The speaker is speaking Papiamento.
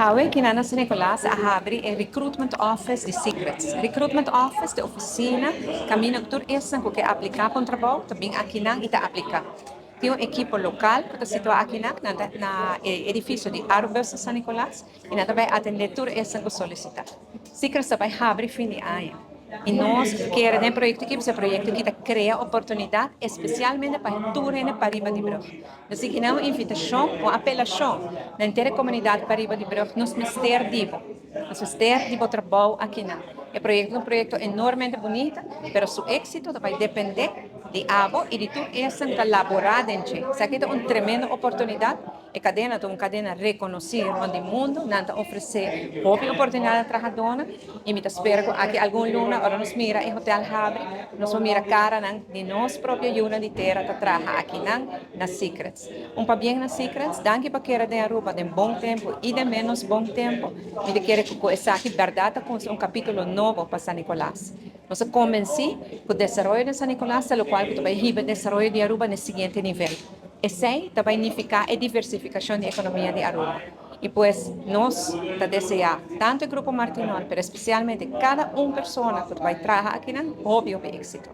Awe aki na San Nicolas a habri e Recruitment Office di Secrets. Recruitment Office ta oficina caminda tur esnan cu kier aplica pa un trabou ta bin akinan y ta aplica. Tin un ekipo local cu ta situa akinan na e edificio di Arubus na San Nicolas y nan ta bay atende tur esnan cu solicita. Secrets ta bay habri fin di aña y nos kere den e proyecto aki pasobra e proyecto aki ta crea oportunidad especialmente pa tur hende pariba di brug. Nos tin kina un invitashon, un apelashon na henter e komunidat pariba di brug, nos mester di bo. Nos mester di bo trabou akinan. E proyekto ta un proyekto enormemente bunita, pero su éksito ta bai dependé di abo i di tur esnan ku ta laborá den dje. Esaki ta un tremendo oportunidat. E kadena ta un kadena rekonosí rònt di mundu. Nan ta ofresé hopi oportunidat na trahadónan i mi ta spera ku aki algun luna ora nos mira e hotel habri, nos por mira karanan di nos propio yunan di tera ta traha akinan na Secrets. Un pabien na Secrets, danki pa kere den Aruba den bon tempu i den ménos bon tempu. Mi ta kere ku ku esaki bèrdat ta kuminsá un kapítulo nobo pa San Nicolas. Nos ta konvensí ku desaroyo den San Nicolas ta lokual ku ta bai hiba desaroyo di Aruba na e siguiente nivel. Esei ta bai nifiká e diversifikashon di ekonomia di Aruba. I pues nos ta deseá tantu e Grupo Martinol pero espesialmente kada un persona ku ta bai traha akinan hopi hopi éksito.